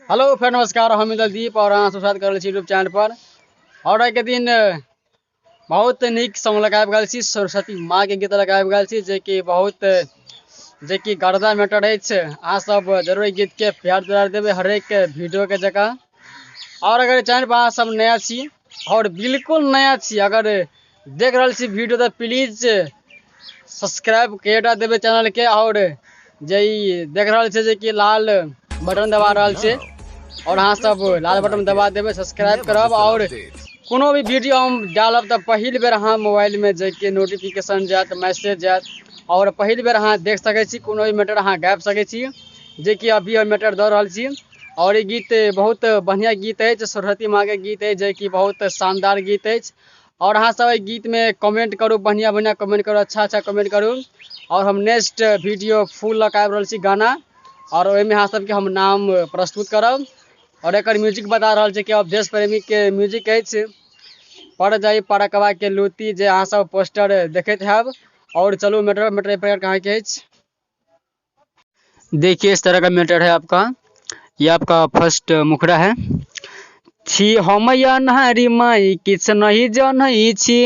Hello friend, नमस्कार। हम इंद्रदीप और अहाँ सब स्वागत कर रहल छी यूट्यूब चैनल पर। और आइके दिन बहुत नीक सॉन्ग लऽ कऽ आबि गेल छी, सरस्वती माँके गीत लऽ कऽ आबि गेल छी, जेकि बहुत जेकि गर्दा मैटर अछि। अहाँ सब जरूर एहि गीतके प्यार दुलार देबै हरेक वीडियोके जकाँ। और अगर चैनल पर अहाँ सब नया छी और बिल्कुल नया छी, अगर देख रहल छी वीडियो, तऽ प्लीज सब्सक्राइब कए देबै चैनलके। और जे ई देख रहल छै जे कि लाल बटन दबा रहल छै, और अहाँ सब लाल बटन दबा देबै, सब्सक्राइब करब, और कोनो भी वीडियो हम डालब तऽ पहिल बेर अहाँ मोबाइलमे जेकि नोटिफिकेशन जायत, मैसेज जायत, और पहिल बेर अहाँ देख सकै छी, कोनो भी मैटर अहाँ गाबि सकै छी, जेकि अभी हम मैटर दऽ रहल छी। और ई गीत बहुत बढ़िआँ गीत अछि, सरस्वती माँके गीत अछि, जेकि बहुत शानदार गीत अछि। और अहाँ सब एहि गीतमे कमेंट करू, बढ़िआँ बढ़िआँ कमेंट करू, अच्छा अच्छा कमेंट करू, और हम नेक्स्ट वीडियो फुल लऽ कऽ आबि रहल छी गाना, और ओहिमे अहाँ सबके हम नाम प्रस्तुत करब। और एकर म्यूजिक बता रहल छै कि अब देश प्रेमीके म्यूजिक अछि, पर जाई परकवा के लूती, जे अहाँ सब पोस्टर देखैत हैब। और चलू मैटर, मैटर एहि प्रकार कहाँके अछि। देखिए, इस तरह का मैटर है आपका। ये आपका फर्स्ट मुखड़ा है। छी हम अन्हारी माई, किछु नहीं जनै छी,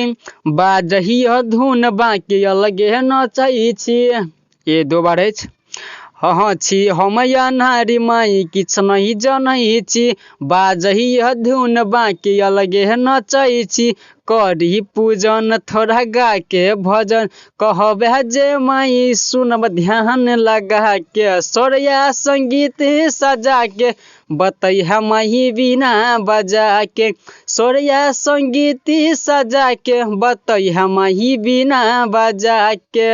बाजही धुन बाकी अलगे नचै छी। ये दो बार अछि। हँ हँ, छी हम अन्हारी माई, किछु नहीं जनै छी, बाजही धुन बाकी अलगे नचै छी, करी पूजन थोड़ा गा के भजन, कहबे जे माई सुनब ध्यान लगा के, सोरया संगीत सजा के बतैहा माही बिना बजा के, सोरया संगीत सजा के बतैहा माही बिना बजा के।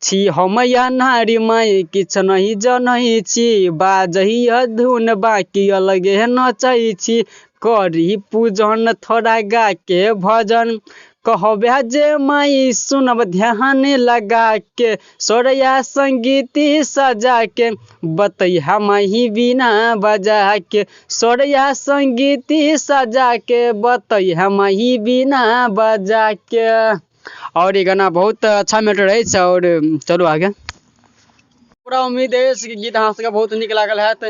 छी हम अन्हारी माई, किछु नहीं जनै छी, बाजही धुन बाकी अलगे नचै छी, करी पूजन थोड़ा गा के भजन, कहबे जे माई सुनब ध्यान लगा के, सोरया संगीत सजा के बतैहा माही बिना बजा के, सोरया संगीत सजा के बतैहा माही बिना बजा के। और ये गाना बहुत अच्छा मैटर अछि। और चलू आगे। पूरा उम्मीद अछि कि गीत अहाँ सबके बहुत नीक लागल हैत,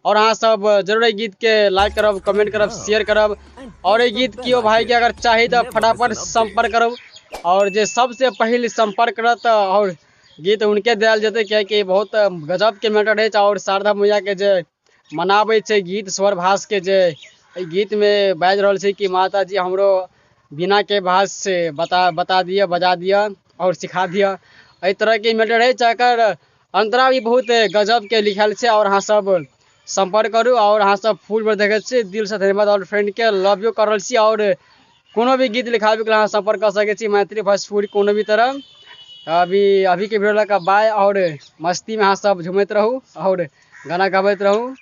और अहाँ सब जरूर एहि गीतके लाइक करब, कमेंट करब, शेयर करब। और एहि गीत केओ भाइके अगर चाही तऽ फटाफट सम्पर्क करब, और जे सबसे पहिल सम्पर्क करत और गीत हुनके देल जेतै, कियाकि बहुत गजबके मैटर अछि। और शारदा मैयाके जे मनाबै छै गीत, स्वर भाषके जे एहि गीतमे बाजि रहल छै कि माताजी हमरो बिनाके भाष से बता बता दिअ, बजा दिअ आओर सिखा दिअ, एहि तरहके मैटर अछि। एकर अंतरा भी बहुत गजबके लिखल छै। आओर अहाँ सब सम्पर्क करू, आओर अहाँ सब फुल पर देखै छी। दिलसँ धन्यवाद आओर फ्रेंडके लव यू कर रहल छी। आओर कोनो भी गीत लिखाबैके लेल अहाँ सम्पर्क कऽ सकै छी, मैथिली भोजपुरी कोनो भी तरह। अभी अभीके वीडियो लऽ कऽ बाय, आओर मस्तीमे अहाँ सब झुमैत रहू आओर गाना गाबैत रहू।